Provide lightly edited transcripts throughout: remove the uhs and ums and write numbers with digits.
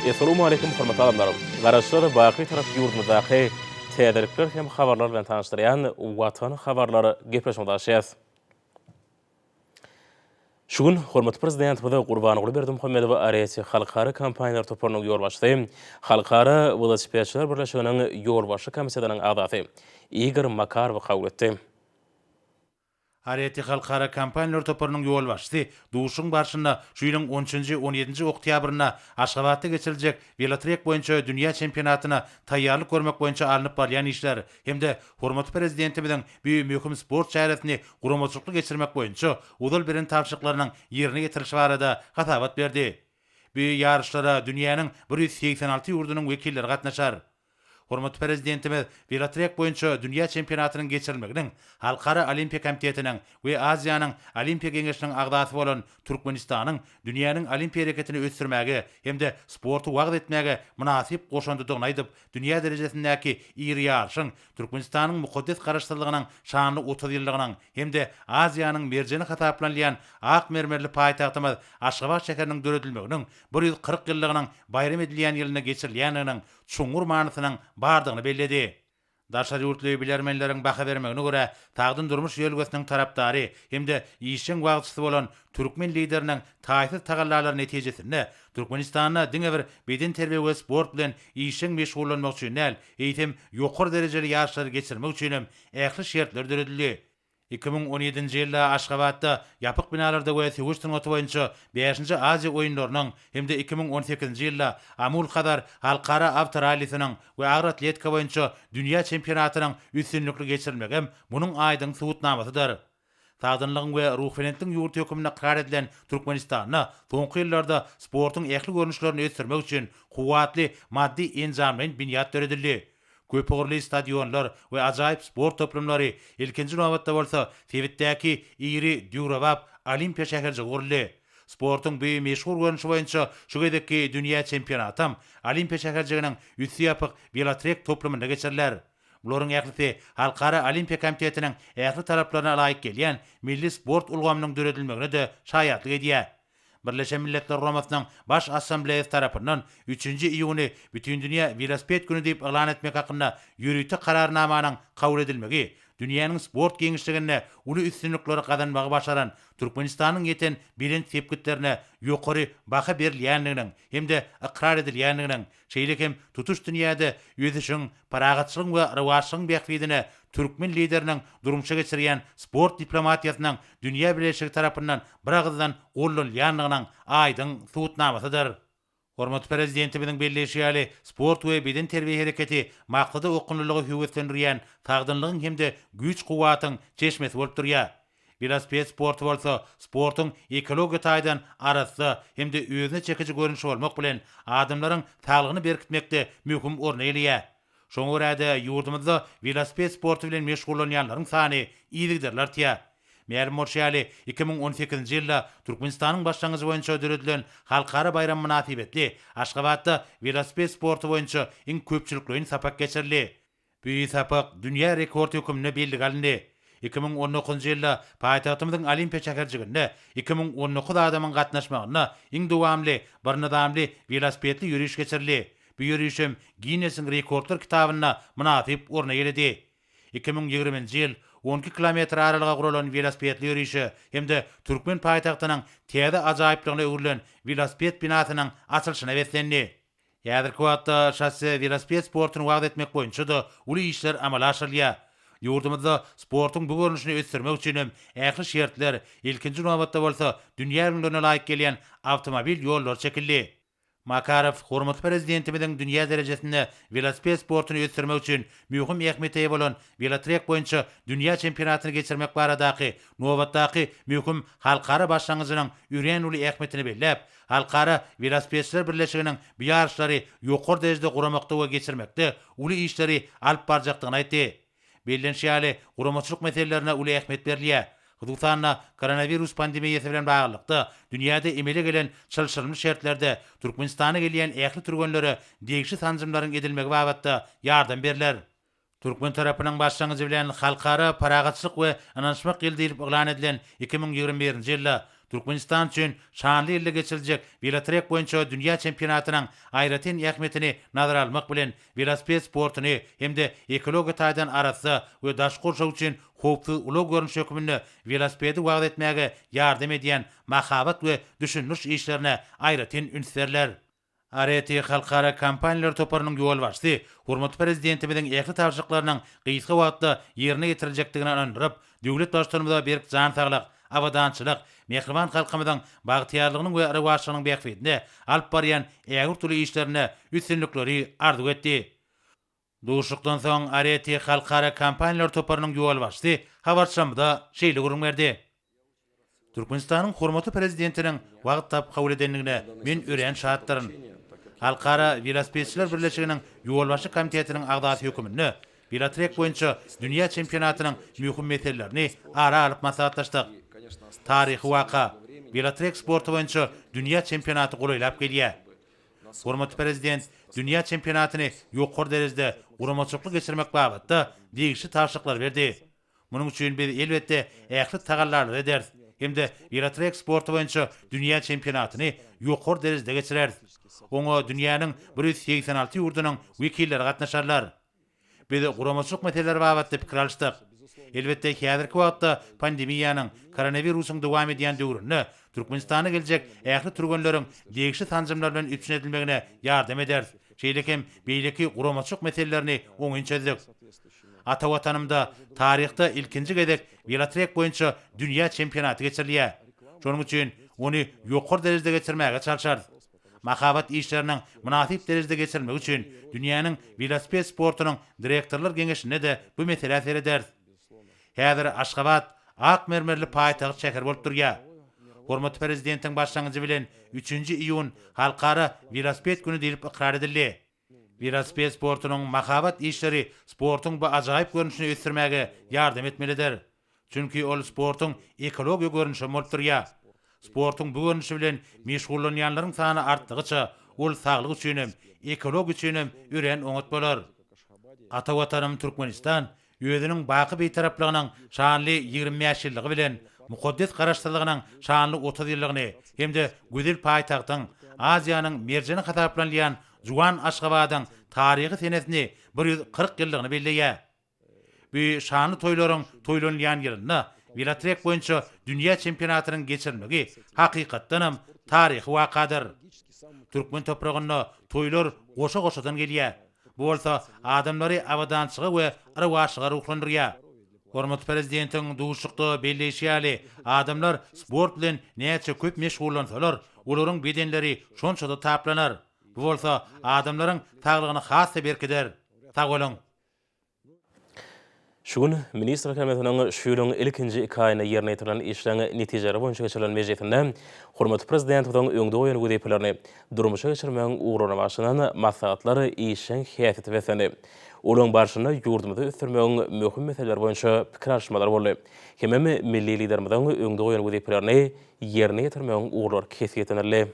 Essalawmaleýkum hormatly adamlar! Garaşsyz baky Tarap ýurdumyzdaky täzelikler hem habarlar bilen tanyşdyrýan Watan habarlar gepleşigimizi açýas. Şu gün hormatly Prezidentimiz Gurbanguly Berdimuhamedow Areti halkara kompaniýalar toparynyň ýolbaşçysy, Halkara welosipedçiler birleşiginiň ýolbaşçy komitetiniň agzasy Igor Makarowy kabul etdi. Areti halkara kompaniýalar toparynyň ýolbaşçysy duşuşygyň barşynda şu ýylyň on üçünji, on ýedinji oktýabrynda Aşgabatda geçiriljek welotrek boýunça dünýä çempionatyna taýýarlyk görmek boýunça alnyp barylýan işler hem-de hormatly Prezidentimiziň bu möhüm sport çäresini guramaçylykly geçirmek boýunça ozal beren tabşyryklarynyň ýerine ýetirilişi barada hasabat berdi. Bu ýaryşlara dünýäniň 186 ýurdunyň wekilleri gatnaşar. Hormatly Prezidentimiz welotrek boýunça dünýä çempionatynyň geçirilmeginiň Halkara Olimpiýa komitetiniň we Aziýanyň Olimpiýa geňeşiniň agzasy bolan Türkmenistanyň dünýäniň olimpiýa hereketini ösdürmäge hem-de sporty wagyz etmäge mynasyp goşandydygyny aýdyp, dünýä derejesindäki iri ýaryşyň Türkmenistanyň mukaddes Garaşsyzlygynyň şanly 30 ýyllygynyň hem-de Aziýanyň merjeni hasaplanylýan ak mermerli paýtagtymyz Aşgabat şäheriniň döredilmeginiň 140 ýyllygynyň baýram edilýän ýylynda geçirilýändiginiň çuňňur manysynyň bardygyny belledi. Daşary ýurtly bilermenleriň baha bermegine görä, sagdyn durmuş ýörelgesiniň tarapdary hem-de işjeň wagyzçysy bolan türkmen Lideriniň taýsyz tagallalary netijesinde Türkmenistanda diňe bir bedenterbiýe we sport bilen işjeň meşgullanmak üçin däl, eýsem, ýokary derejeli ýaryşlary geçirmek üçin hem ähli şertler döredildi. 2017-nji ýylda Aşgabatda ýapyk binalarda we söweş sungaty boýunça bäşinji Aziýa oýunlarynyň hem-de 2018-nji ýylda Amul-Hazar halkara awtorallisiniň we agyr atletika boýunça dünýä çempionatynyň üstünlikli geçirilmegem munuň aýdyň subutnamasydyr. Sagdynlygyň we ruhubelentligiň ýurdy hökmünde ykrar edilen Türkmenistanda soňky ýyllarda sportuň ähli görnüşlerini ösdürmek üçin kuwwatly maddy-enjamlaýyn binýat döredildi. Köpugurly stadionlar we ajaýyp sport toplumlary, ilkinji nobatda bolsa, sebitdäki iri döwrebap Olimpiýa şäherjigi guruldy. Sportuň bu meşhur görnüşi boýunça şu gezekki dünýä çempionatam Olimpiýa şäherjiginiň üsti ýapyk welotrek toplumynda geçiriler. Bularyň ählisi Halkara Olimpiýa komitetiniň ähli talaplaryna laýyk gelýän milli sport ulgamynyň döredilmegine-de şaýatlyk edýär. Birleşen Milletler Guramasynyň Baş Assambleýasy tarapyndan üçünji iýuny Bütindünýä welosiped güni diýip yglan etmek hakynda ýörite Kararnamanyň kabul edilmegi dünýäniň sport giňişliginde uly üstünlikleri gazanmagy başaran Türkmenistanyň ýeten belent sepgitlerine ýokary baha berilýändiginiň hem-de ykrar edilýändiginiň şeýle hem tutuş dünýäde ösüşiň, parahatçylygyň we rowaçlygyň bähbidine türkmen Lideriniň durmuşa geçirýän sport diplomatiýasynyň dünýä bileleşigi tarapyndan biragyzdan goldanylýandygynyň aýdyň subutnamasydyr. Hormatly Prezidentimiziň belleýşi ýaly, sport we bedenterbiýe hereketi maksada okgunlylygy höweslendirýän sagdynlygyň hem-de güýç-kuwwatyň çeşmesi bolup durýar. Welosiped sporty bolsa sportuň ekologiýa taýdan arassa hem-de özüne çekiji görnüşi bolmak bilen, adamlaryň saglygyny berkitmekde möhüm orun eýeleýär. Şoňa görä-de, ýurdumyzda welosiped sporty bilen meşgullanýanlaryň sany yzygiderli artýar. Mälim bolşy ýaly, 2018-nji ýylda Türkmenistanyň başlangyjy boýunça döredilen halkara baýramy mynasybetli Aşgabatda welosiped sporty boýunça iň köpçülikleýin sapak geçirildi. Bu sapak dünýä rekordy hökmünde bellige alyndy. 2019-njy ýylda paýtagtymyzyň Olimpiýa şäherjiginde 2019 adamyň gatnaşmagynda iň dowamly bir nyzamly welosipedli ýöriş geçirildi. Bu ýörişem Ginnesiň rekordlar kitabynda mynasyp orun eýeledi. 2020-nji ýyl 12 kilometr aralyga guralan welosipedli ýörişe hem-de türkmen paýtagtynyň täze ajaýyplygyna öwrülen welosiped binasynyň açylyşyna beslendi. Häzirki wagtda şosse welosiped sportuny wagyz etmek boýunça-da uly işler amala aşyrylýar. Ýurdumyzda sportuň bu görnüşini ösdürmek üçin hem ähli şertler, ilkinji nobatda bolsa, dünýä ülňülerine laýyk gelýän awtomobil ýollary çekildi. Makarow hormatly Prezidentimiziň dünýä derejesinde welosiped sportuny ösdürmek üçin möhüm ähmiýete eýe bolan welotrek boýunça dünýä çempionatyny geçirmek baradaky nobatdaky möhüm halkara başlangyjynyň örän uly ähmiýetini belläp, Halkara welosipedçiler birleşiginiň bu ýaryşlary ýokary derejede guramakda we geçirmekde uly işleri alyp barjakdygyny aýtdy. Bellenişi ýaly, guramaçylyk meselelerine uly ähmiýet berilýär. Hususan-da, koronawirus pandemiýasy bilen baglylykda, dünýäde emele gelen çylşyrymly şertlerde Türkmenistana gelýän ähli türgenlere degişli sanjymlaryň edilmegi babatda ýardam berler. Türkmen tarapynyň başlangyjy bilen Halkara parahatçylyk we ynanyşmak ýyly diýlip yglan edilen 2021-nji ýylda. Türkmenistan üçin şanly ýylda geçiriljek welotrek boýunça dünýä çempionatynyň aýratyn ähmiýetini nazara almak bilen, welosiped sportuny hem-de ekologiýa taýdan arassa we daşky gurşaw üçin howpsuz ulag görnüşi hökmünde welosipedi wagyz etmäge ýardam edýän mahabat we düşündiriş işlerine aýratyn üns berler. Areti halkara kompaniýalar toparynyň ýolbaşçysy hormatly Prezidentimiziň ähli tabşyryklarynyň gysga wagtda ýerine ýetiriljekdigine ynandyryp, döwlet Baştutanymyza berk jan saglyk, abadançylyk, mähriban halkymyzyň bagtyýarlygynyň we rowaçlygynyň bähbidine alyp barýan ägirt uly işlerinde üstünlikleri arzuw etdi. Duşuşykdan soň Areti halkara kompaniýalar toparynyň ýolbaşçysy habarçymyza şeýle gürrüň berdi. Türkmenistanyň hormatly Prezidentiniň wagt tapyp kabul edendigine men örän şatdyryn. Halkara welosipedçiler birleşiginiň ýolbaşçy komitetiniň agzasy höküminde welotrek boýunça dünýä çempionatynyň möhüm meselelerini ara alyp maslahatlaşdyk. Taryhy waka, welotrek sporty boýunça dünýä çempionaty golaýlap gelýär. Hormatly Prezident dünýä çempionatyny ýokary derejede guramaçylykly geçirmek babatda degişli tabşyryklary berdi. Munuň üçin biz, elbetde, ähli tagallalary ederis hem-de welotrek sporty boýunça dünýä çempionatyny ýokary derejede geçireris. Oňa dünýäniň 186 ýurdunyň wekilleri gatnaşarlar. Biz guramaçylyk meseleleri babatda pikir alyşdyk. Elbetde, häzirki wagtda pandemiýanyň, koronawirusyň dowam edýän döwründe Türkmenistana geljek ähli türgenleriň degişli sanjymlar bilen üpjün edilmegine ýardam ederis. Şeýle hem beýleki guramaçylyk meselelerini oňyn çözdük. Ata Watanymda taryhda ilkinji gezek welotrek boýunça dünýä çempionaty geçirilýär. Şonuň üçin ony ýokary derejede geçirmäge çalşarys. Mahabat işleriniň mynasyp derejede geçirilmegi üçin dünýäniň welosiped sportunyň direktorlar geňeşinde-de bu meselä serederis. Häzir Aşgabat ak mermerli paýtagt şäher bolup durýar. Hormatly Prezidentiň başlangyjy bilen üçünji iýun Halkara welosiped güni diýlip ykrar edildi. Welosiped sportunyň mahabat işleri sportuň bu ajaýyp görnüşini ösdürmäge ýardam etmelidir. Çünki ol sportuň ekologiýa görnüşem bolup durýar. Sportuň bu görnüşi bilen meşgullanýanlaryň sany artdygyça, ol saglyk üçinem, ekologiýa üçinem örän oňat bolar. Ata Watanym Türkmenistan özüniň baky Bitaraplygynyň şanly 25 ýyllygy bilen mukaddes Garaşsyzlygynyň şanly 30 ýyllygyny hem-de gözel paýtagtyň, Aziýanyň merjeni hasaplanylýan juwan Aşgabadyň taryhy senesini 140 ýyllygyny belleýär. Bu şanly toýlaryň toýlanylýan ýylynda welotrek boýunça dünýä çempionatynyň geçirilmegi hakykatdanam taryhy wakadyr. Türkmen topragynda toýlar goşa-goşadan gelýär. Bu bolsa adamlary abadançylyga we rowaçlyga ruhlandyrýar. Hormatly Prezidentiň duşuşykda belleýşi ýaly, adamlar sport bilen näçe köp meşgullansalar, olaryň bedenleri şonça-da taplanar. Bu bolsa adamlaryň saglygyny has-da berkider. Sag boluň! Şu gün Ministrler Kabinetiniň şu ýylyň ilkinji iki aýynda ýerine ýetirilen işleriň netijeleri boýunça geçirilen mejlisinde hormatly Prezidentimiziň öňde goýan wezipelerini durmuşa geçirmegiň ugurlaryna bagyşlanan maslahatlar işjeň häsiýete beslendi. Olaryň barşynda ýurdumyzy ösdürmegiň möhüm meseleleri boýunça pikir alyşmalar boldy. Hemem milli Liderimiziň öňde goýan wezipelerini ýerine ýetirmegiň ugurlary kesgitlenildi.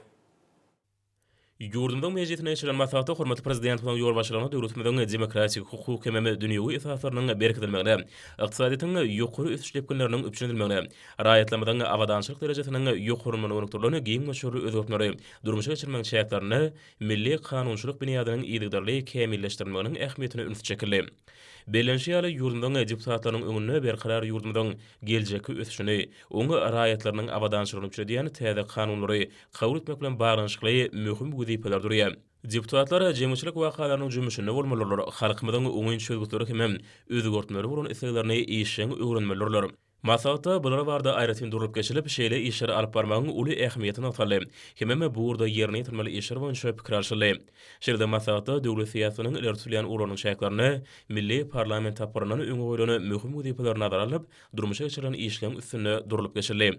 Ýurdumyzyň Mejlisinde geçirilen maslahatda hormatly Prezidentimiziň ýolbaşçylygynda döwletimiziň demokratik, hukuk hemem dünýewi esaslarynyň berkidilmegine, ykdysadyýetiň ýokary ösüş depginleriniň üpjün edilmegine, raýatlarymyzyň abadançylyk derejesiniň ýokarlanmagyna gönükdirilen giň möçberli özgertmeleri durmuşa geçirmegiň çäklerinde milli kanunçylyk binýadynyň yzygiderli kämilleşdirilmeginiň ähmiýetine üns çekildi. Bellenişi ýaly, ýurdumyzyň deputatlarynyň öňünde berkarar ýurdumyzyň geljekki ösüşini, oň raýatlarynyň abadançylygyny üpjün edýän täze kanunlary kabul etmek bilen baglanyşykly möhüm wezipeler durýar. Deputatlar jemgyýetçilik wakalarynyň jümmüşinde bolmalydyrlar, halkymyzyň oňyn çözgütleri hemem özgertmelere bolan isleglerini işjeň öwrenmelidirler. Maslahatda bular barada aýratyn durlup geçilip, şeýle işleri alyp barmagyň uly ähmiýeti nygtaldy hemem bu ugurda ýerine ýetirilmeli işler boýunça pikir alşyldy. Şeýle-de maslahatda döwlet syýasatynyň ileri tutulýan ugurlarynyň çäklerinde milli parlament tapgyryndan öňe goýlan möhüm wezipeler nazara alnyp, durmuşa geçirilen işleň üstünde durlup geçildi.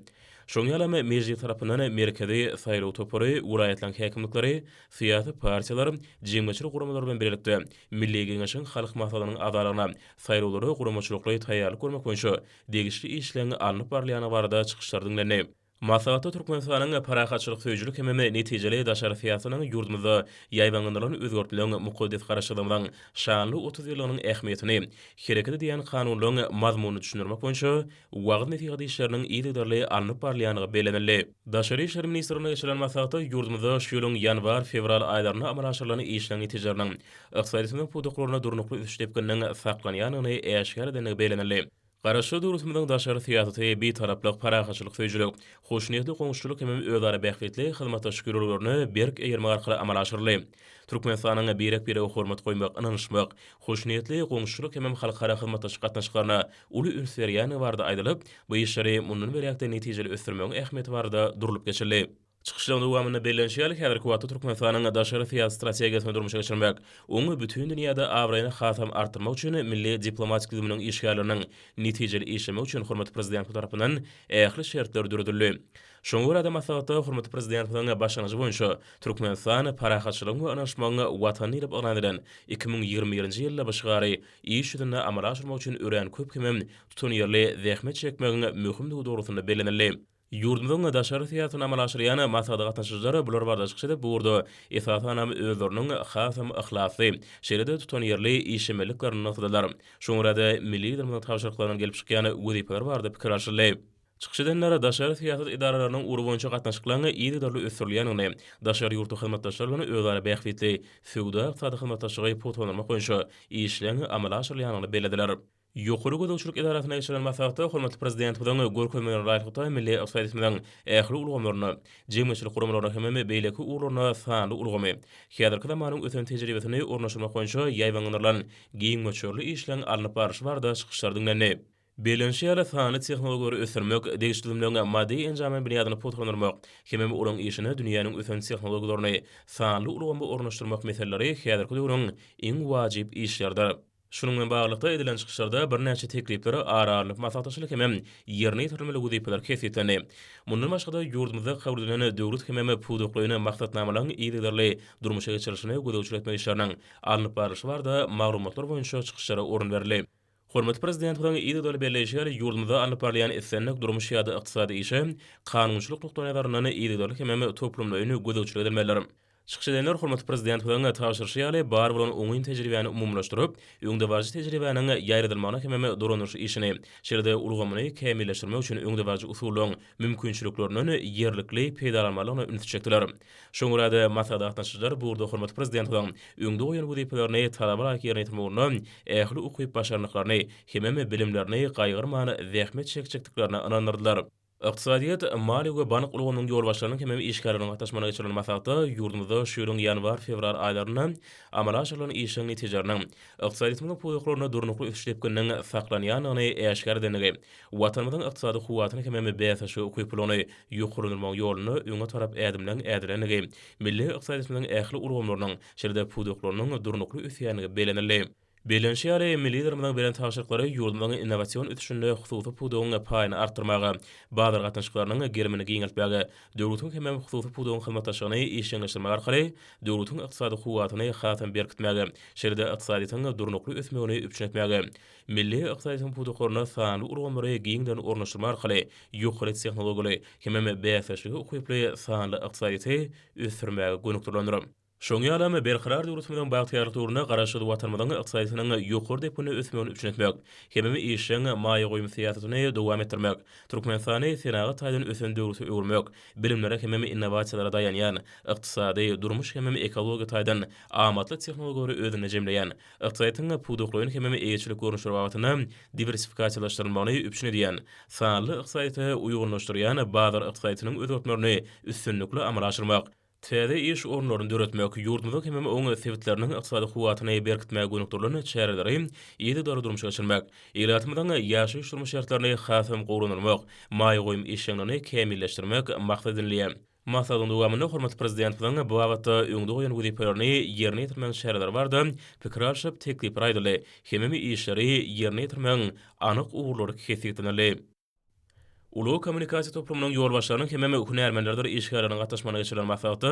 Şonuň ýalam Mejlis tarapyndan Merkezi saýlaw topary, welaýatlaryň häkimlikleri, syýasy partiýalar, jemgyýetçilik guramalary bilen birlikde Milli Geňeşiň Halk Maslahatynyň agzalaryna saýlawlara guramaçylykly taýýarlyk görmek boýunça degişli işleň alnyp barylýandygy barada çykyşlar diňlendi. Maslahatda Türkmenistanyň parahatçylyk söýüjilik hemem netijeli daşary syýasatynyň ýurdumyzda ýaýbaňlandyrylan özgertmeleň mukaddes Garaşsyzlygymyzyň şanly 30 ýyllygynyň ähmiýetini, hereket edýän kanunlaryň mazmunyny düşündirmek boýunça wagyz-nesihat işleriniň yzygiderli alnyp barylýandygy bellenildi. Daşary işler ministrliginde geçirilen maslahatda ýurdumyzda şu ýylyň ýanwar-fewral aýlarynda amala aşyrylan işleň netijeleriniň ykdysadyýetimiziň pudaklarynda durnukly ösüş depgininiň saklanýandygyny äşgär edendigi bellenildi. Garaşsyz döwletimiziň daşary syýasaty Bitaraplyk, parahatçylyk söýüjilik, hoşniýetli goňşuçylyk hemem özara bähbitli hyzmatdaşlyk ýörelgelerine berk eýermek arkaly amala aşyryldy. Türkmenistanyň birek-birege hormat goýmak, ynanyşmak, hoşniýetli goňşuçylyk hemem halkara hyzmatdaşlyk gatnaşyklaryna uly üns berýändigi barada aýdylyp, bu işleri mundan beýläk-de netijeli ösdürmegiň ähmiýeti barada durlup geçildi. Çykyşlaryň dowamynda bellenişi ýaly, häzirki wagtda Türkmenistanyň daşary syýasy strategiýasyny durmuşa geçirmek, oň bütin dünýäde abraýyny hasam artdyrmak üçin milli diplomatik düzüminiň işgärleriniň netijeli işlemegi üçin hormatly Prezidentimiz tarapyndan ähli şertler döredildi. Şoňa görä-de, maslahatda hormatly Prezidentimiziň başlangyjy boýunça Türkmenistan parahatçylygyň we ynanyşmagyň Watany diýlip yglan edilen 2021-nji ýylda bu şygary iş ýüzünde amala aşyrmak üçin örän köp hemem tutanýerli zähmet çekmegiň möhümdigi dogrusynda bellenildi. Ýurdumyzyň daşary syýasatyny amala aşyrýan maslahata gatnaşyjylar bular barada çykyş edip, bu ugurda esasanam özleriniň hasam yhlasly, şeýle-de tutanýerli işlemeliliklerini nygtadylar. Şoňa görä-de, milli Liderimiziň tabşyryklaryndan gelip çykýan wezipeler barada pikir alşyldy. Çykyş edenler daşary syýasat edaralarynyň ugry boýunça gatnaşyklaryň yzygiderli ösdürilýändigini, daşary ýurtly hyzmatdaşlar bilen özara bähbitli söwda-ykdysady hyzmatdaşlygy pugtalandyrmak boýunça işleň amala aşyrylýandygyny bellediler. Ýokary gözegçilik edarasynda geçirilen maslahatda hormatly Prezidentimiziň görkezmelerine laýyklykda milli ykdysadyýetimiziň ähli ulgamlarynda, jemgyýetçilik guramalaryna hemem beýleki ugurlarynda sanly ulgamy, häzirki zamanyň ösen tejribesini ornaşdyrmak boýunça ýaýbaňlandyrylan giň möçberli işleň alnyp barlyşy barada çykyşlar diňlendi. Bellenişi ýaly, sanly tehnologiýalary ösdürmek, degişli düzümleň maddy-enjamlaýyn binýadyny pugtalandyrmak hemem olaryň işine dünýäniň ösen tehnologiýalaryny sanly ulgama ornaşdyrmak meseleleri häzirki döwrüň iň wajyp işleridir. Şunuň bilen baglylykda, edilen çykyşlarda birnäçe teklipler ara alnyp maslahatlaşyldy hemem ýerine ýetirilmeli wezipeler kesgitlendi. Mundan başga-da, ýurdumyzda kabul edilen döwlet hemem pudaklaýyn maksatnamalaryň yzygiderli durmuşa geçirilişine gözegçilik etmek işleriniň alnyp barlyşy barada maglumatlar boýunça çykyşlara orun berildi. Hormatly Prezidentimiziň yzygiderli belleýşi ýaly, ýurdumyzda alnyp barylýan islendik durmuş ýa-da ykdysady işe kanunçylyk nukdaýnazaryndan yzygiderli hemem toplumlaýyn gözegçilik edilmelidir. Çykyş edenler hormatly Prezidentimiziň tabşyryşy ýaly, bar bolan oňyn tejribäni umumylaşdyryp, öňdebaryjy tejribäniň ýaýradylmagyna hemem dolandyryş işini, şeýle-de ulgamyny kämilleşdirmek üçin öňdebaryjy usullaryň mümkinçiliklerinden ýerlikli peýdalanmalygyna ünsi çekdiler. Şoňa görä-de, maslahata gatnaşyjylar bu ugurda hormatly Prezidentimiziň öňde goýan wezipelerini talaba laýyk ýerine ýetirmek ugrunda ähli ukyp-başarnyklaryny hemem bilimlerini gaýgyrman zähmet çekjekdiklerine ynandyrdylar. Ykdysadyýet, maliýe we bank ulgamynyň ýolbaşçylarynyň hemem işgärleriniň gatnaşmagynda geçirilen maslahatda ýurdumyzda şu ýylyň ýanwar-fewral aýlarynda amala aşyrylan işleriň netijeleriniň ykdysadyýetimiziň pudaklarynda durnukly ösüş depgininiň saklanýandygyny äşgär edendigi, Watanymyzyň ykdysady kuwwatyny hemem bäsleşige ukyplylygyny ýokarlandyrmagyň ýolunda öňe tarap ädimleň ädilendigi, milli ykdysadyýetimiziň ähli ulgamlarynyň, şeýle-de pudaklarynyň durnukly ösýändigi bellenildi. Bellenişi ýaly, milli Liderimiziň beren tabşyryklary ýurdumyzyň innowasion ösüşinde hususy pudagyň paýyny artdyrmaga, bazar gatnaşyklarynyň gerimini giňeltmäge, döwletiň hemem hususy pudagyň hyzmatdaşlygyny işjeňleşdirmek arkaly döwletiň ykdysady kuwwatyny hasam berkitmäge, şeýle-de ykdysadyýetiň durnukly ösmegini üpjün etmäge, milli ykdysadyýetiň pudaklaryna sanly ulgamlary giňden ornaşdyrmak arkaly ýokary tehnologiýaly hemem bäsdeşlige ukyply sanly ykdysadyýeti ösdürmäge gönükdirilendir. Şoň ýalam, Berkarar döwletimiziň bagtyýarlyk döwründe Garaşsyz Watanymyzyň ykdysadyýetiniň ýokary depginde ösmegini üpjün etmek, hemem işjeň maýa goýum syýasatyny dowam etdirmek, Türkmenistany senagat taýdan ösen döwlete öwürmek, bilimlere hemem innowasiýalara daýanýan, ykdysady, durmuş hemem ekologiýa taýdan amatly tehnologiýalary özünde jemleýän, ykdysadyýetiň pudaklaýyn hemem eýeçilik görnüşleri babatynda diwersifikasiýalaşdyrylmagyny üpjün edýän, sanly ykdysadyýete uýgunlaşdyrýan bazar ykdysadyýetiniň özgertmelerini üstünlikli amala aşyrmak, Täze iş orunlaryny döretmek, ýurdumyzyň hemem oň sebitleriniň ykdysady kuwwatyny berkitmäge gönükdirilen çäreleri yzygiderli durmuşa geçirmek, ilatymyzyň ýaşaýyş-durmuş şertlerini hasam gowulandyrmak, maýa goýum işjeňligini kämilleşdirmek maksat edinilýär. Maslahatyň dowamynda hormatly Prezidentimiziň bu babatda öňde goýan wezipelerini ýerine ýetirmegiň çäreleri barada pikir alşyp, teklipler aýdyldy hemem işleri ýerine ýetirmegiň anyk ugurlary kesgitlenildi. Ulag-kommunikasiýa toplumynyň ýolbaşçylarynyň hemem hünärmenlerdir işgärleriniň gatnaşmagynda geçirilen maslahatda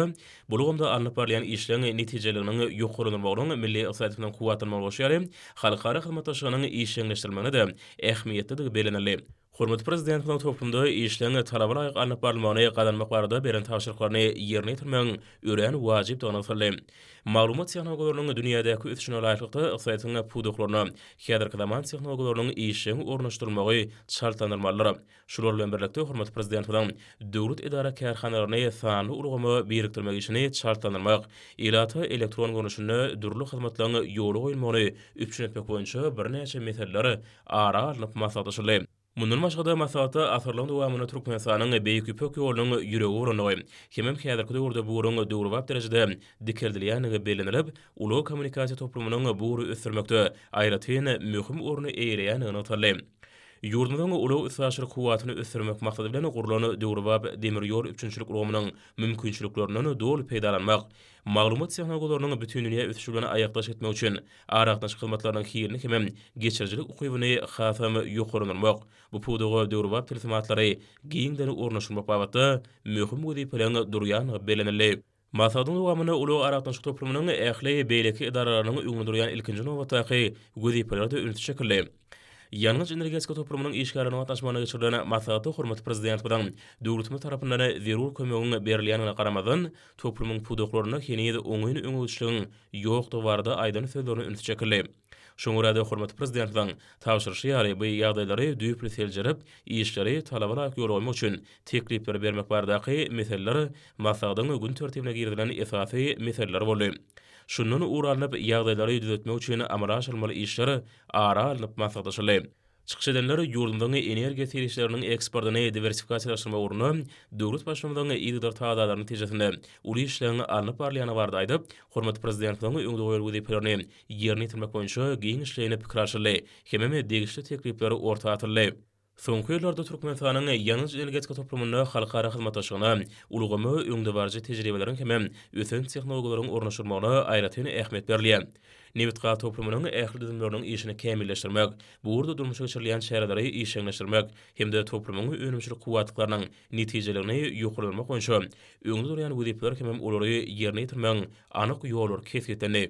bu ulgamda alnyp barylýan işleň netijeliginiň ýokarlandyrylmagynyň milli ykdysadyýetimiziň kuwwatlanmagyna goşýary halkara hyzmatdaşlygynyň işjeňleşdirilmegine-de ähmiýetlidigi bellenildi. Hormatly Prezidentimiziň toplumda işleň talaba laýyk alnyp barylmagyny gazanmak barada beren tabşyryklaryny ýerine ýetirmegiň örän wajypdygy nygtaldy. Maglumat tehnologiýalarynyň dünýädäki ösüşine laýyklykda ykdysadyýetiň pudaklaryna häzirki zaman tehnologiýalarynyň işjeň ornaşdyrylmagy çaltlandyrylmalydyr. Şular bilen birlikde, hormatly Prezidentimiziň döwlet edara-kärhanalaryny sanly ulgama birikdirmek işini çaltlandyrmak, ilata elektron görnüşinde dürli hyzmatlaryň ýola goýulmagyny üpjün etmek boýunça birnäçe meseleler ara alnyp maslahatlaşyldy. Mundan başga-da, maslahatda asyrlaryň dowamynda Türkmenistanyň Beýik Ýüpek ýolunyň ýüregi bolandygy hemem häzirki döwürde bu ugruň döwrebap derejede dikeldilýändigi bellenilip, ulag-kommunikasiýa toplumynyň bu ugry ösdürmekde aýratyn möhüm orny eýeleýändigi nygtaldy. Ýurdumyzyň ulag-üstaşyr kuwwatyny ösdürmek maksady bilen gurlan döwrebap demir ýol üpjünçilik ulgamynyň mümkinçiliklerinden doly peýdalanmak, maglumat tehnologiýalarynyň bütindünýä ösüşi bilen aýakdaş gitmek üçin aragatnaşyk hyzmatlarynyň hilini hemem geçirijilik ukybyny hasam ýokarlandyrmak, bu pudaga döwrebap tilsimatlary giňden ornaşdyrmak babatda möhüm wezipeleriň durýandygy bellenildi. Maslahatyň dowamynda ulag-aragatnaşyk toplumynyň ähli beýleki edaralarynyň öňünde durýan ilkinji nobatdaky wezipelere-de üns çekildi. Ýangyç-energetika toplumynyň işgärleriniň gatnaşmagynda geçirilen maslahatda hormatly Prezidentimiziň döwletimiz tarapyndan zerur kömegiň berilýändigine garamazdan, toplumyň pudaklarynda heniz oňyn öňegidişligiň ýokdugy barada aýdan sözlerine üns çekildi. Şoňa görä-de, hormatly Prezidentimiziň tabşyryşy ýaly, bu ýagdaýlary düýpli seljerip, işleri talaba laýyk ýola goýmak üçin teklipleri bermek baradaky meseleler maslahatyň gün tertibine girizilen esasy meseleler boldy. Şundan ugur alnyp, ýagdaýlary düzetmek üçin amala aşyrylmaly işler ara alnyp maslahatlaşyldy. Çykyş edenler ýurdumyzyň energiýa serişdeleriniň eksportyny diwersifikasiýalaşdyrmak ugrunda döwlet Baştutanymyzyň yzygiderli tagallalary netijesinde uly işleriň alnyp barylýandygy barada aýdyp, hormatly Prezidentimiziň öňde goýan wezipelerini ýerine ýetirmek boýunça giňişleýin pikir alşyldy hemem degişli teklipler orta atyldy. Soňky ýyllarda Türkmenistanyň ýangyç-energetika toplumynda halkara hyzmatdaşlygyna, ulgama öňdebaryjy tejribeleriň hemem ösen tehnologiýalaryň ornaşdyrylmagyna aýratyn ähmiýet berilýär. Nebitgaz toplumynyň ähli düzümleriniň işini kämilleşdirmek, bu ugurda durmuşa geçirilýän çäreleri işjeňleşdirmek hem-de toplumyň önümçilik kuwwatlyklarynyň netijeligini ýokarlandyrmak boýunça öňde durýan wezipeler hemem olary ýerine ýetirmegiň anyk ýollary kesgitlendi.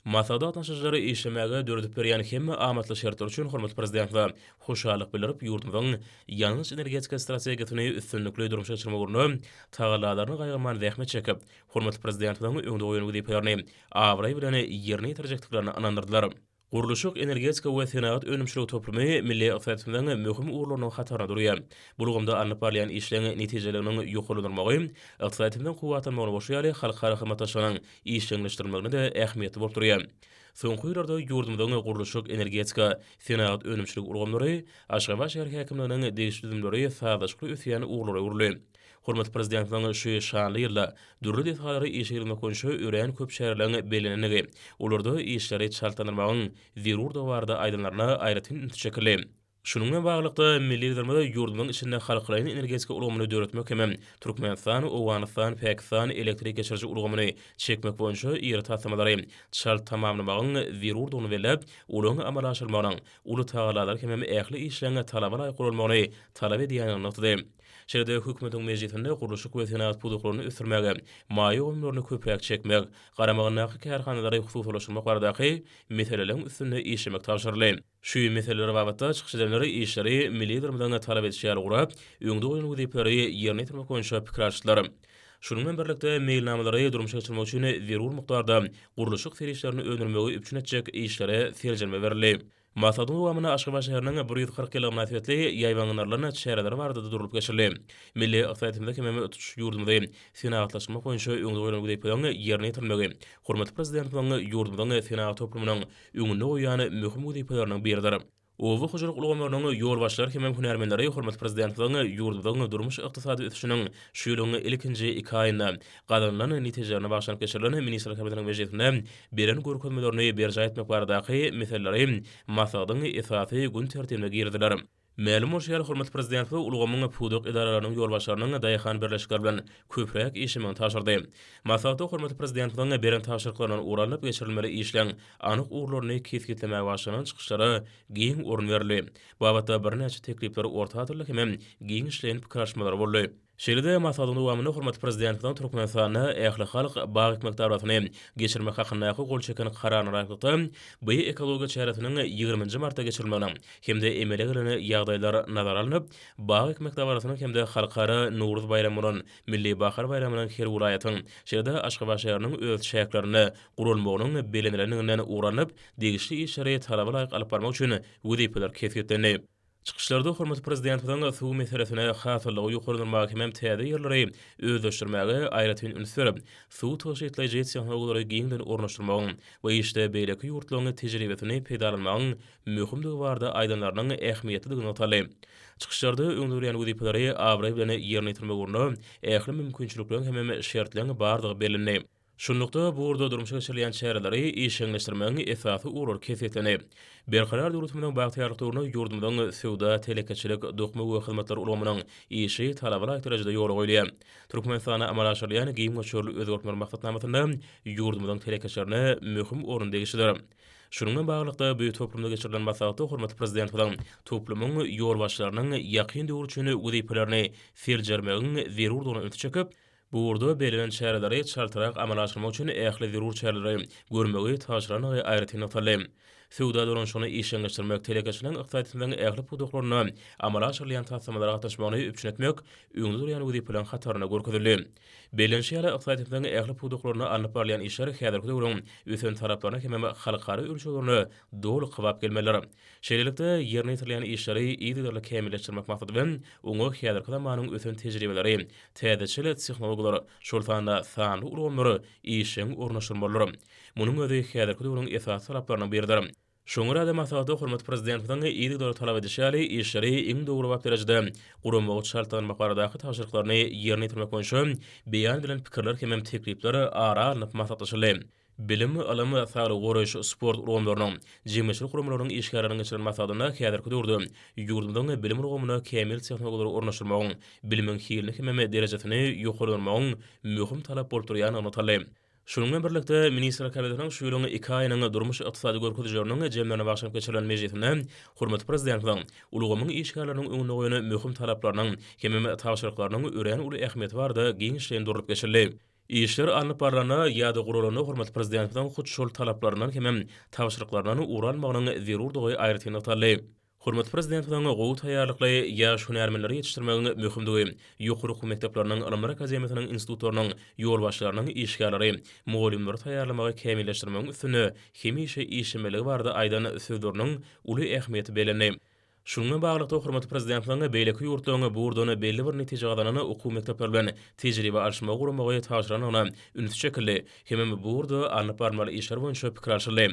Maslahata gatnaşyjylar işlemäge döredip berýän hemme amatly şertler üçin hormatly Prezidentimize hoşallyk bildirip, ýurdumyzyň ýangyç-energetika strategiýasyny üstünlikli durmuşa geçirmek ugrunda tagallalaryny gaýgyrman zähmet çekip, hormatly Prezidentimiziň öňde goýan wezipelerini abraý bilen ýerine ýetirjekdiklerine ynandyrdylar. Gurluşyk, energetika we senagat önümçiligi toplumy milli ykdysadyýetimiziň möhüm ugurlarynyň hatarynda durýar. Bu ulgamda alnyp barylýan işleň netijeliginiň ýokarlandyrylmagy ykdysadyýetimiziň kuwwatlanmagyna bolşy ýaly, halkara hyzmatdaşlygynyň işjeňleşdirilmeginde-de ähmiýetli bolup durýar. Soňky ýyllarda ýurdumyzyň gurluşyk, energetika, senagat önümçilik ulgamlary, Aşgabat şäher häkimliginiň degişli düzümleri sazlaşykly ösýän ugurlara öwrüldi. Hormatly Prezidentimiziň şu şanly ýylda dürli desgalary işe girizmek boýunça örän köp çäreleriň bellenendigi, olarda işleri çaltlandyrmagyň zerurdygy barada aýdanlaryna aýratyn üns çekildi. Şunuň bilen baglylykda, milli Liderimiz ýurdumyzyň içinde halkalaýyn energetika ulgamyny döretmek hem Türkmenistan, Owganystan, Pakistan elektrik geçiriji ulgamyny çekmek boýunça iri taslamalary çalt tamamlamagyň zerurdygyny belläp, olaryň amala aşyrylmagynyň uly tagallalar hemem ähli işleň talaba laýyk guralmagyny talap edýändigini nygtady. Şeýle-de Hökümetiň mejlisinde gurluşyk we senagat pudaklaryny ösdürmäge maýa goýumlaryny köpräk çekmek, garamagyndaky kärhanalary hususylaşdyrmak baradaky meseleleriň üstünde işlemek tabşyryldy. Şu meseleler babatda çykyş edenler işleri milli Liderimiziň talap edişi ýaly gurap, öňde goýlan wezipeleri ýerine ýetirmek boýunça pikir alyşdylar. Şunuň bilen birlikde, meýilnamalary durmuşa geçirmek üçin zerur mukdarda gurluşyk serişdelerini öndürmegi üpjün etjek işlere seljerme berildi. Maslahatyň dowamynda Aşgabat şäheriniň 140 ýyllygy mynasybetli ýaýbaňlandyrylan çäreler barada-da durlup geçildi. Milli ykdysadyýetimizi hemem tutuş ýurdumyzy senagatlaşdyrmak boýunça öňde goýlan wezipeleriň ýerine ýetirilmegi hormatly Prezidentimiziň ýurdumyzyň senagat toplumynyň öňünde goýýan möhüm wezipeleriniň biridir. Oba hojalyk ulgamlarynyň ýolbaşçylary hemem hünärmenleri hormatly Prezidentimiziň ýurdumyzyň durmuş-ykdysady ösüşiniň şu ýylyň ilkinji iki aýynda gazanylan netijelerine bagyşlanyp geçirilen Ministrler Kabinetiniň mejlisinde beren görkezmelerini berjaý etmek baradaky meseleleri maslahatyň esasy gün tertibine girizdiler. Mälim bolşy ýaly, hormatly Prezidentimiz ulgamyň pudak edaralarynyň ýolbaşçylarynyň daýhan birleşikleri bilen köpräk işlemegini tabşyrdy. Maslahatda hormatly Prezidentimiziň beren tabşyryklaryndan ugur alnyp geçirilmeli işleň anyk ugurlaryny kesgitlemäge bagyşlanan çykyşlara giň orun berildi. Bu babatda birnäçe teklipler orta atyldy hemem giňişleýin pikir alyşmalar boldy. Şeýle-de maslahatyň dowamynda hormatly Prezidentimiziň Türkmenistanda ählihalk bag ekmek dabarasyny geçirmek hakyndaky gol çeken Kararyna laýyklykda, bu ekologiýa çäresiniň ýigriminji martda geçirilmeginiň hem-de emele gelen ýagdaýlar nazara alnyp, bag ekmek dabarasynyň hem-de Halkara Nowruz baýramy bolan Milli bahar baýramynyň her welaýatyň, şeýle-de Aşgabat şäheriniň öz çäklerinde guralmagynyň bellenilendiginden ugur alnyp, degişli işleri talaba laýyk alyp barmak üçin wezipeler kesgitlendi. Çykyşlarda hormatly Prezidentimiziň suw meselesine hasyllygy ýokarlandyrmaga hemem täze ýerleri özleşdirmäge aýratyn üns berip, suw tygşytlaýjy tehnologiýalary giňden ornaşdyrmagyň we işde beýleki ýurtlaryň tejribesini peýdalanmagyň möhümdigi barada aýdanlarynyň ähmiýetlidigi nygtaldy. Çykyşlarda öňde durýan wezipeleri abraý bilen ýerine ýetirmek ugrunda ähli mümkinçilikleriň hemem şertleň bardygy bellendi. Şunlukda, bu ugurda durmuşa geçirilýän çäreleri işjeňleşdirmegiň esasy ugurlary kesgitlendi. Berkarar döwletimiziň bagtyýarlyk döwründe ýurdumyzyň söwda, telekeçilik, dokma we hyzmatlar ulgamynyň işi talaba laýyk derejede ýola goýulýar. Türkmenistanda amala aşyrylýan giň möçberli özgertmeler maksatnamasynda ýurdumyzyň telekeçilerine möhüm orun degişlidir. Şunuň bilen baglylykda, bu toplumda geçirilen maslahatda hormatly Prezidentimiziň toplumyň ýolbaşçylarynyň ýakyn döwür üçin wezipelerini seljermegiň zerurdygyna ünsi çekip, Bu ugurda bellenen çäreleri çaltrak amala aşyrmak üçin ähli zerur çäreleri görmegi tabşyrandygy aýratyn nygtaldy. Söwda dolanyşygyny işjeňleşdirmek, telekeçiligiň ykdysadyýetimiziň ähli pudaklarynda amala aşyrylýan taslamalara gatnaşmagyny üpjün etmek öňde durýan wezipeleriň hatarynda görkezildi. Bellenişi ýaly, ykdysadyýetimiziň ähli pudaklarynda alnyp barylýan işler häzirki döwrüň ösen talaplaryna hemem halkara ölçeglerine doly kybap gelmelidir. Şeýlelikde, ýerine ýetirilýän işleri yzygiderli kämilleşdirmek maksady bilen, oňa häzirki zamanyň ösen tejribeleri, täzeçil tehnologiýalar, şol sanda sanly ulgamlar işjeň ornaşdyrmalydyr. Munuň özi häzirki döwrüň esasy talaplarynyň biridir. Şoňa görä-de, maslahatda hormatly Prezidentimiziň yzygiderli talap edişi ýaly, işleri iň döwrebap derejede guramagy çaltlandyrmak baradaky tabşyryklaryny ýerine ýetirmek boýunça beýan edilen pikirler hemem teklipler ara alnyp maslahatlaşyldy. Bilim, ylym, saglygy goraýyş, sport ulgamlarynyň, jemgyýetçilik guramalarynyň işgärleriniň geçiren maslahatynda häzirki döwürde ýurdumyzyň bilim ulgamyna kämil tehnologiýalary ornaşdyrmagyň, bilimiň hilini hemem derejesini ýokarlandyrmagyň möhüm talap bolup durýandygy nygtaldy. Şunuň bilen birlikde, Ministrler Kabinetiniň şu ýylyň iki aýynyň durmuş-ykdysady görkezijileriniň jemlerine bagyşlanyp geçirilen mejlisinde hormatly Prezidentimiziň ulgamyň işgärleriniň öňünde goýan möhüm talaplarynyň hemem tabşyryklarynyň örän uly ähmiýeti barada giňişleýin durlup geçildi. Işler alnyp barlanda ýa-da guralanda hormatly Prezidentimiziň hut şol talaplaryndan hemem tabşyryklaryndan ugur almagynyň zerurdygy aýratyn nygtaldy. Hormatly Prezidentimiziň gowy taýýarlykly ýaş hünärmenleri ýetişdirmegiň möhümdigi, ýokary okuw mekdepleriniň, Ylymlar akademiýasynyň institutlarynyň ýolbaşçylarynyň işgärleri, mugallymlary taýýarlamagy kämilleşdirmegiň üstünde hemişe işlemelidigi barada aýdan sözleriniň uly ähmiýeti bellendi. Şunuň bilen baglylykda, hormatly Prezidentimiziň beýleki ýurtlaryň bu ugurdan belli bir netije gazanan okuw mekdepleri bilen tejribe alyşmagy guramagy tabşyrandygyna üns çekildi hemem bu ugurda alnyp barylmaly işler boýunça pikir alşyldy.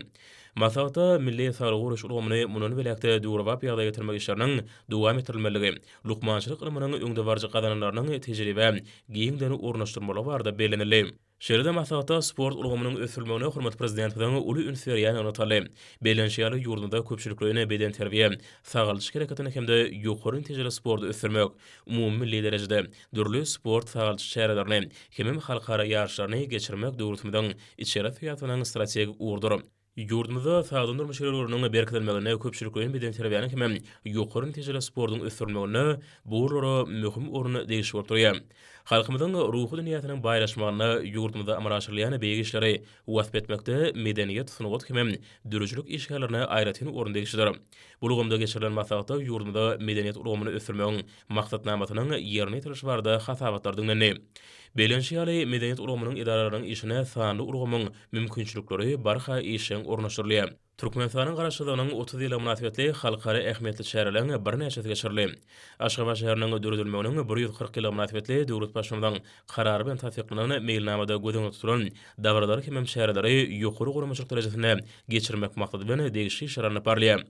Maslahatda milli saglygy goraýyş ulgamyny mundan beýläk-de döwrebap ýagdaýa getirmek işleriniň dowam etdirilmelidigi, lukmançylyk ylmynyň öňdebaryjy gazananlarynyň tejribä giňden ornaşdyrylmalygy barada bellenildi. Şeýle-de maslahatda sport ulgamynyň ösdürilmegine hormatly Prezidentimiziň uly üns berýändigi nygtaldy. Bellenişi ýaly, ýurdumyzda köpçülikleýin bedenterbiýe, sagaldyş hereketini hem-de ýokary netijeli sporty ösdürmek, umumymilli derejede dürli sport-sagaldyş çärelerini hemem halkara ýaryşlaryny geçirmek döwletimiziň içeri syýasatynyň strategik ugrudyr. Ýurdumyzda sagdyn durmuş ýörelgeleriniň berkidilmeginde, köpçülikleýin bedenterbiýäniň hem ýokary netijeli sportuň ösdürilmeginde bu ugurlara möhüm orun degişli bolup durýar. Halkymyzyň ruhy dünýäsiniň baýlaşmagynda, ýurdumyzda amala aşyrylýan beýik işleri wasp etmekde medeniýet, sungat hem döredijilik işgärlerine aýratyn orun degişlidir. Bu ulgamda geçirilen maslahatda ýurdumyzda medeniýet ulgamyny ösdürmegiň maksatnamasynyň ýerine ýetirilişi barada hasabatlar diňlendi. Bellenişi ýaly, medeniýet ulgamynyň edaralarynyň işine sanly ulgamyň mümkinçilikleri barha işjeň ornaşdyrylýar. Türkmenistanyň Garaşsyzlygynyň 30 ýyllygy mynasybetli halkara ähmiýetli çäreleriň birnäçesi geçirildi. Aşgabat şäheriniň döredilmeginiň 140 ýyllygy mynasybetli döwlet Baştutanymyzyň Karary bilen tassyklanan meýilnamada göz öňünde tutulan dabaralary hemem çäreleri ýokary guramaçylyk derejesinde geçirmek maksady bilen degişli işler alnyp barylýar.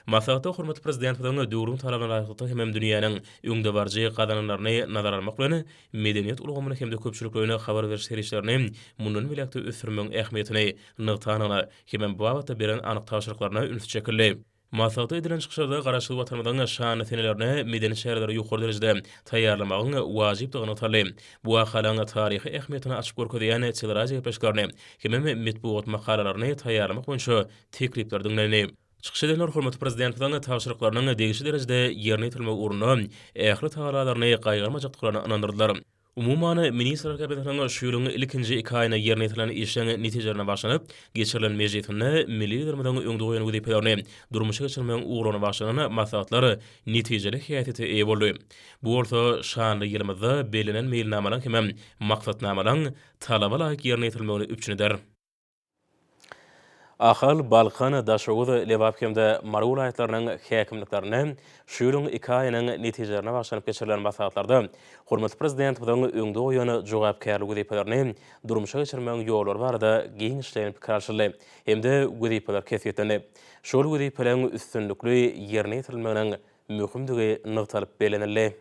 Maslahatda hormatly Prezidentimiziň döwrüň talabyna laýyklykda hemem dünýäniň öňdebaryjy gazananlaryny nazara almak bilen, medeniýet ulgamyny hem-de köpçülikleýin habar beriş serişdelerini mundan beýläk-de ösdürmegiň ähmiýetini nygtandygyna hemem bu babatda beren anyk tabşyryklaryna üns çekildi. Maslahatda edilen çykyşlarda Garaşsyz Watanymyzyň şanly senelerine medeni çäreleri ýokary derejede taýýarlamagyň wajypdygy nygtaldy. Bu wakalaryň taryhy ähmiýetini açyp görkezýän teleradio gepleşiklerini hemem metbugat makalalaryny taýýarlamak boýunça teklipler diňlendi. Çykyş edenler hormatly Prezidentimiziň tabşyryklarynyň degişli derejede ýerine ýetirilmegi ugrunda ähli tagallalaryny gaýgyrmajakdyklaryna ynandyrdylar. Umuman, Ministrler Kabinetiniň şu ýylyň ilkinji iki aýynda ýerine ýetirilen işleň netijelerine bagyşlanyp geçirilen mejlisinde milli Liderimiziň öňde goýan wezipelerini durmuşa geçirmegiň ugurlaryna bagyşlanan maslahatlar netijeli häsiýete eýe boldy. Bu bolsa şanly ýylymyzda bellenen meýilnamalaryň hemem maksatnamalaryň talaba laýyk ýerine ýetirilmegini üpjün eder. Ahal, Balkan, Daşoguz, Lebap hem-de Mary welaýatlarynyň häkimliklerinde şu ýylyň iki aýynyň netijelerine bagyşlanyp geçirilen maslahatlarda hormatly Prezidentimiziň öňde goýan jogapkärli wezipelerini durmuşa geçirmegiň ýollary barada giňişleýin pikir alşyldy hem-de wezipeler kesgitlendi. Şol wezipeleriň üstünlikli ýerine ýetirilmeginiň möhümdigi nygtalyp bellenildi.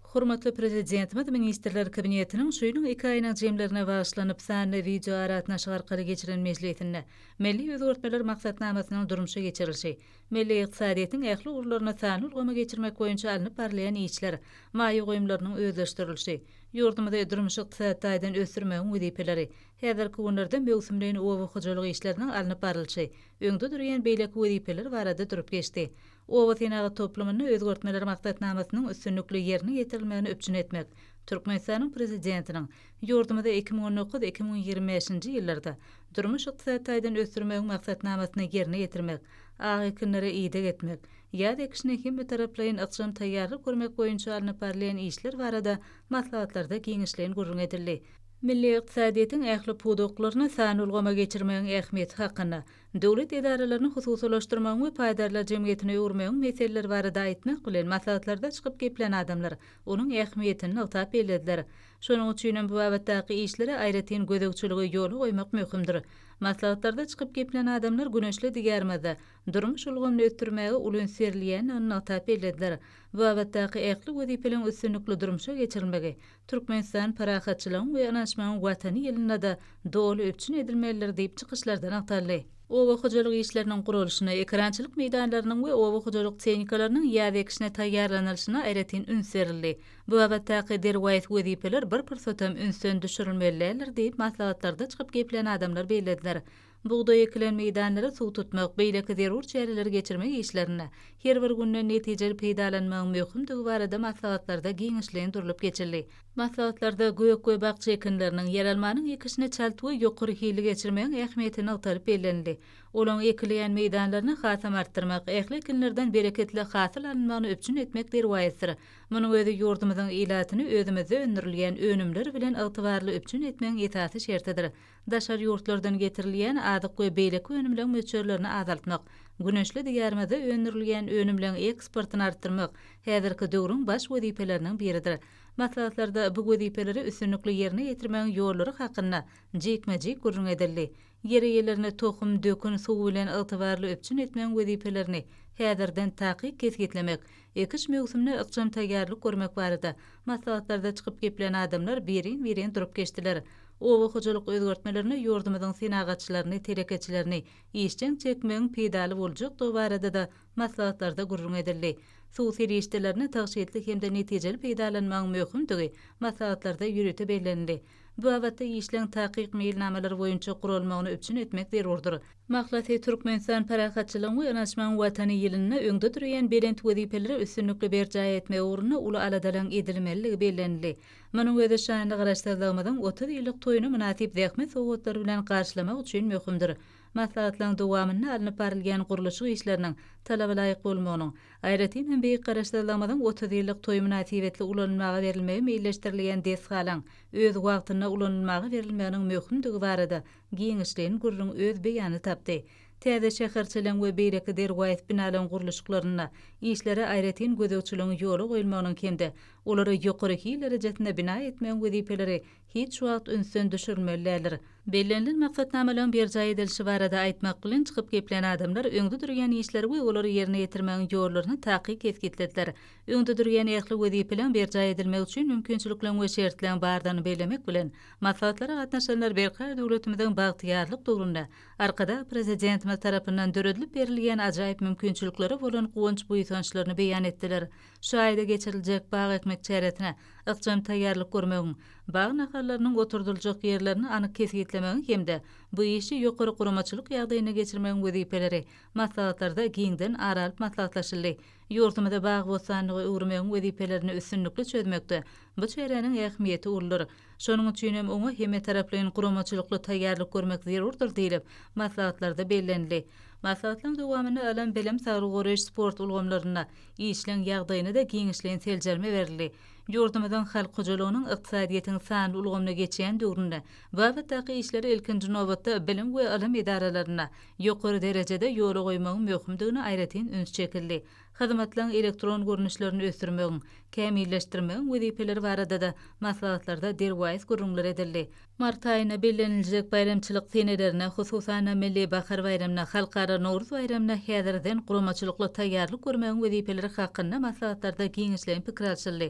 Hormatly Prezidentimiz Ministrler Kabinetiniň şu ýylyň iki aýynyň jemlerine bagyşlanyp sanly wideoaragatnaşyk arkaly geçiren mejlisinde Milli özgertmeler maksatnamasynyň durmuşa geçirilişi, milli ykdysadyýetiň ähli ugurlaryny sanly ulgama geçirmek boýunça alnyp barylýan işler, maýa goýumlarynyň özleşdirilişi, ýurdumyzy durmuş-ykdysady taýdan ösdürmegiň wezipeleri, häzirki günlerde möwsümleýin oba hojalyk işleriniň alnyp barlyşy, öňde durýan beýleki wezipeler barada durup geçdi. Oba senagat toplumynda özgertmeler maksatnamasynyň üstünlikli ýerine ýetirilmegini üpjün etmek, Türkmenistanyň Prezidentiniň ýurdumyzy 2019, 2025-nji ýyllarda durmuş-ykdysady taýdan ösdürmegiň maksatnamasyny ýerine ýetirmek, ak ekinlere ideg etmek, ýaz ekişine hemmetaraplaýyn ykjam taýýarlyk görmek boýunça alnyp barylýan işler barada maslahatlarda giňişleýin gürrüň edildi. Milli ykdysadyýetiň ähli pudaklaryny sanly ulgama geçirmegiň ähmiýeti hakynda Döwlet edaralaryny hususylaşdyrmagyň we paýdarlar jemgyýetine öwürmegiň meseleleri barada aýtmak bilen, maslahatlarda çykyp geplän adamlar onuň ähmiýetini nygtap bellediler. Şonuň üçinem bu babatdaky işlere aýratyn gözegçiligi ýola goýmak möhümdir. Maslahatlarda çykyp geplän adamlar güneşli Diýarymyzda durmuş ulgamyny ösdürmäge uly üns berilýändigini nygtap bellediler. Bu babatdaky ähli wezipeleriň üstünlikli durmuşa geçirilmegi Türkmenistan parahatçylygyň we ynanyşmagyň Watany ýylynda-da doly üpjün edilmelidir diýip çykyşlarda nygtaldy. Oba hojalyk işleriniň guralyşyna, ekerançylyk meýdanlarynyň we oba hojalyk tehnikalarynyň ýaz ekişine taýýarlanylyşyna aýratyn üns berildi. Bu babatdaky derwaýys wezipeler bir pursatam ünsden düşürilmeli däldir diýip, maslahatlarda çykyp geplän adamlar bellediler. Bugdaý ekilen meýdanlara suw tutmak, beýleki zerur çäreleri geçirmek işlerinde her bir günden netijeli peýdalanmagyň möhümdigi barada maslahatlarda giňişleýin durlup geçildi. Maslahatlarda gök we bakja ekinleriniň, ýeralmanyň ekişini çalt we ýokary hilli geçirmegiň ähmiýeti nygtalyp bellenildi. Olaň ekilýän meýdanlaryny hasam artdyrmak, ähli ekinlerden bereketli hasyl alynmagyny üpjün etmek derwaýysdyr. Munuň özi ýurdumyzyň ilatyny özümizde öndürilýän önümler bilen ygtybarly üpjün etmegiň esasy şertidir. Daşary ýurtlardan getirilýän azyk we beýleki önümleň möçberlerini azaltmak, güneşli Diýarymyzda öndürilýän önümleň eksportyny artdyrmak häzirki döwrüň baş wezipeleriniň biridir. Maslahatlarda bu wezipeleri üstünlikli ýerine ýetirmegiň ýollary hakynda jikme-jik gürrüň edildi. Ýer eýelerini tohum, dökün, suw bilen ygtybarly üpjün etmegiň wezipelerini häzirden takyk kesgitlemek, ekiş möwsümine ykjam taýýarlyk görmek barada maslahatlarda çykyp geplän adamlar birin-birin durup geçdiler. Oba hojalyk özgertmelerine ýurdumyzyň senagatçylaryny, telekeçilerini işjeň çekmegiň peýdaly boljakdygy barada-da maslahatlarda gürrüň edildi. Suw serişdelerini tygşytly hem-de netijeli peýdalanmagyň möhümdigi maslahatlarda ýörite bellenildi. Bu babatda işleň takyk meýilnamalar boýunça guralmagyny üpjün etmek zerurdyr. Mahlasy, Türkmenistan parahatçylygyň we ynanyşmagyň Watany ýylynda öňde durýan belent wezipeleri üstünlikli berjaý etmek ugrunda uly aladalaryň edilmelidigi bellenildi. Munuň özi şanly Garaşsyzlygymyzyň 30 ýyllyk toýuny mynasyp zähmet sowgatlary bilen garşylamak üçin möhümdir. Maslahatlaryň dowamynda alnyp barylýan gurluşyk işleriniň talabalaýyk bolmagynyň, aýratyn hem beýik Garaşsyzlygymyzyň 30 ýyllyk toýy mynasybetli ulanylmaga berilmegi meýilleşdirilýän desgalaryň öz wagtynda ulanylmaga berilmeginiň möhümdigi barada giňişleýin gürrüň öz beýanyny tapdy. Täze şäherçeleň we beýleki derwaýys binalaryň gurluşyklarynda işlere aýratyn gözegçiligiň ýola goýulmagynyň hem-de olary ýokary hil derejesinde bina etmegiň wezipeleri hiç wagt ünsden düşürilmeli däldir. Bellenilen maksatnamalaryň berjaý edilişi barada aýtmak bilen, çykyp geplän adamlar öňde durýan işleri we olary ýerine ýetirmegiň ýollaryny takyk kesgitlediler. Öňde durýan ähli wezipeleriň berjaý edilmegi üçin mümkinçilikleriň we şertleriň bardygyny bellemek bilen, maslahatlara gatnaşanlar Berkarar döwletimiziň bagtyýarlyk döwründe Arkadag Prezidentimiz tarapyndan döredilip berilýän ajaýyp mümkinçiliklere bolan guwanç-buýsançlaryny beýan etdiler. Şu aýda geçiriljek bag ekmek çäresine ykjam taýýarlyk görmegiň, bag nahallarynyň oturdyljak ýerlerini anyk kesgitlemegiň. kesgitlemegiň hem-de bu işi ýokary guramaçylyk ýagdaýynda geçirmegiň wezipeleri maslahatlarda giňden ara alyp maslahatlaşyldy. Ýurdumyzy bagy-bossanlyga öwürmegiň wezipelerini üstünlikli çözmekde bu çäräniň ähmiýeti uludyr. Şonuň üçin hem oňa hemmetaraplaýyn guramaçylykly taýýarlyk görmek zerurdyr diýlip, maslahatlarda bellenildi. Maslahatlaryň dowamynda ylym, bilim, saglygy goraýyş, sport ulgamlarynda işleň ýagdaýyna-da giňişleýin seljerme berildi. Ýurdumyzyň halk hojalygynyň ykdysadyýetiň sanly ulgamyna geçýän döwründe bu babatdaky işleri ilkinji nobatda bilim we ylym edaralarynda ýokary derejede ýola goýmagyň möhümdigine aýratyn üns çekildi. Hyzmatlaryň elektron görnüşlerini ösdürmegiň, kämilleşdirmegiň wezipeleri barada-da maslahatlarda derwaýys gürrüňler edildi. Mart aýynda belleniljek baýramçylyk senelerine, hususan-da, Milli bahar baýramyna, Halkara Nowruz baýramyna häzirden guramaçylykly taýýarlyk görmegiň wezipeleri hakynda maslahatlarda giňişleýin pikir alşyldy.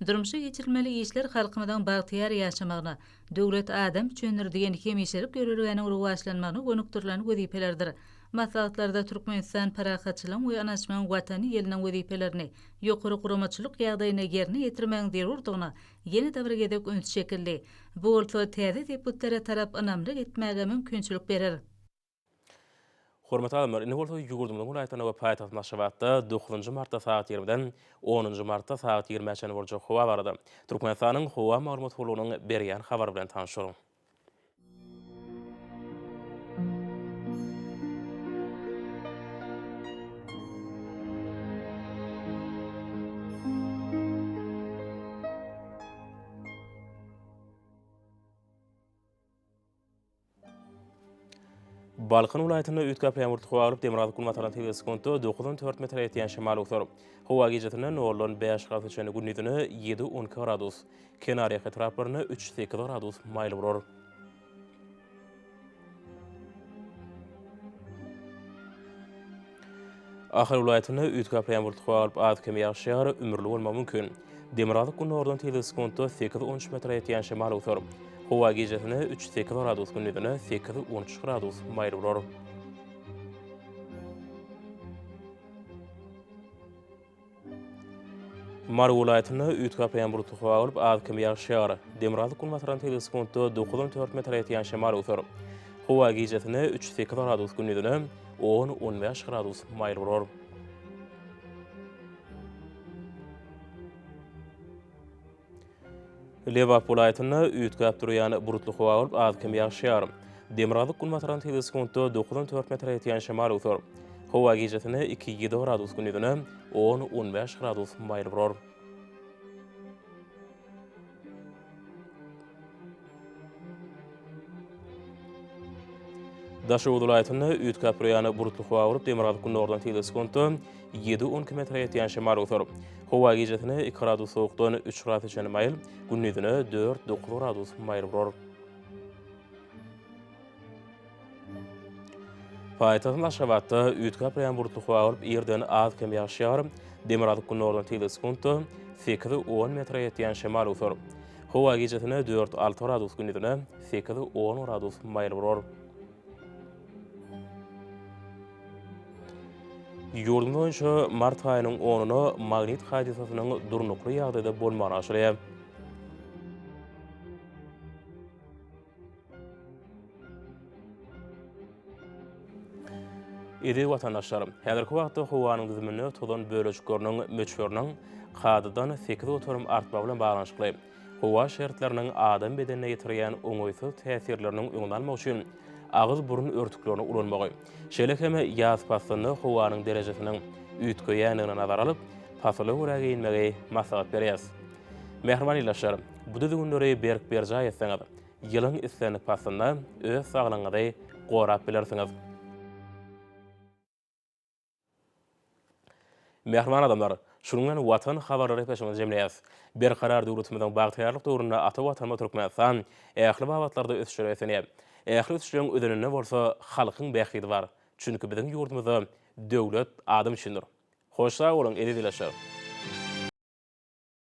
Durmuşa geçirilmeli işler halkymyzyň bagtyýar ýaşamagyna, Döwlet adam üçindir diýen hemişelik ýörelgäniň rowaçlanmagyna gönükdirilen wezipelerdir. Maslahatlarda Türkmenistan parahatçylygyň we ynaşmagyň Watany ýylynyň wezipelerini ýokary guramaçylyk ýagdaýynda ýerine ýetirmegiň zerurdygyna ýene-de bir gezek üns çekildi. Bu bolsa täze sepgitlere tarap ynamly gitmäge mümkinçilik berer. Hormatly adamlar, indi bolsa ýurdumyzyň welaýatlarynda we paýtagtymyz Aşgabatda dokuzynjy martda sagat ýigrimiden onunjy martda sagat ýigrimä çenli boljak howa barada Türkmenistanyň Howa maglumat gullugynyň berýän habary bilen tanyşalyň. Balkan welaýatynda üýtgäp ýagmurly howa bolup, demirgazyk-günbatardan tebigy sekuntda dokuzdan dört metre ýetýän şemal öwser. Howa gijesine noldan bäş gradusa çenli, gündizine ýedi-on iki gradus, kenarýaka etraplarynda üç-sekiz gradus maýyl bolar. Ahal welaýatynda üýtgäp ýagmurly howa bolup, az-kem ýagyş ýagar, ümürli bolmagy mümkin. Demirgazyk-gündogardan tizligi sekuntda sekiz-on üç metre ýetýän şemal öwser. Howa gijesine üç-sekiz gradus, gündizine sekiz-on üç gradus maýyl bolar. Mary welaýatynda üýtgäp ýaýran bulutly howa bolup, az-kem ýagyş ýagar. Demirgazyk-günbatardan tizligi sekuntda 9-14 metre ýetýän şemal öwser. Howa gijesine üç-sekiz gradus, gündizine on-on bäş gradus maýyl bolar. Lebap welaýatynda üýtgäp durýan bulutly howa bolup, az-kem ýagyş ýagar. Demirgazyk-günbatardan tizligi sekuntda 9-14 metre ýetýän şemal öwser. Howa gijesine iki-ýedi gradus, gündizine on-on bäş gradus maýyl bolar. Daşoguz welaýatynda üýtgäp durýan bulutly howa bolup, demirgazyk-gündogardan tizligi sekuntda ýedi-on iki metre ýetýän şemal öwser. Howa gijesine iki gradus sowukdan üç gradusa çenli maýyl, gündizine dört-dokuz gradus maýyl bolar. Paýtagtymyz Aşgabatda üýtgäp durýan bulutly howa bolup, irden az-kem ýagyş ýagar. Demirgazyk-gündogardan tizligi sekuntda sekiz-on metre ýetýän şemal öwser. Howa gijesine dört-alty gradus, gündizine sekiz-on gradus maýyl bolar. Ýurdumyz boýunça mart aýynyň onuna magnit hadysasynyň durnukly ýagdaýda bolmagyna garaşylýar. Eziz watandaşlar, häzirki wagtda howanyň düzüminde tozan bölejikleriniň möçberiniň kadadan 8% artmagy bilen baglanyşykly howa şertleriniň adam bedenine ýetirýän oňaýsyz täsirleriniň öňüni almak üçin agyz-burun örtüklerini ulanmagy, şeýle hem ýaz paslynda howanyň derejesiniň üýtgeýändigini nazara alyp, pasyla görä geýinmegi maslahat berýäris. Mähriban ildeşler, bu düzgünleri berk berjaý etseňiz, ýylyň islendik paslynda öz saglygyňyzy gorap bilersiňiz. Mähriban adamlar, şunuň bilen Watan habarlary gepleşigimizi jemleýäris. Berkarar döwletimiziň bagtyýarlyk döwründe ata Watanymyz Türkmenistan ähli babatlarda ösüşlere beslenýär. Ähli ösüşleriň özeninde bolsa halkyň bähbidi bar. Çünki biziň ýurdumyzda döwlet adam üçindir. Hoş sag boluň, eziz ildeşler!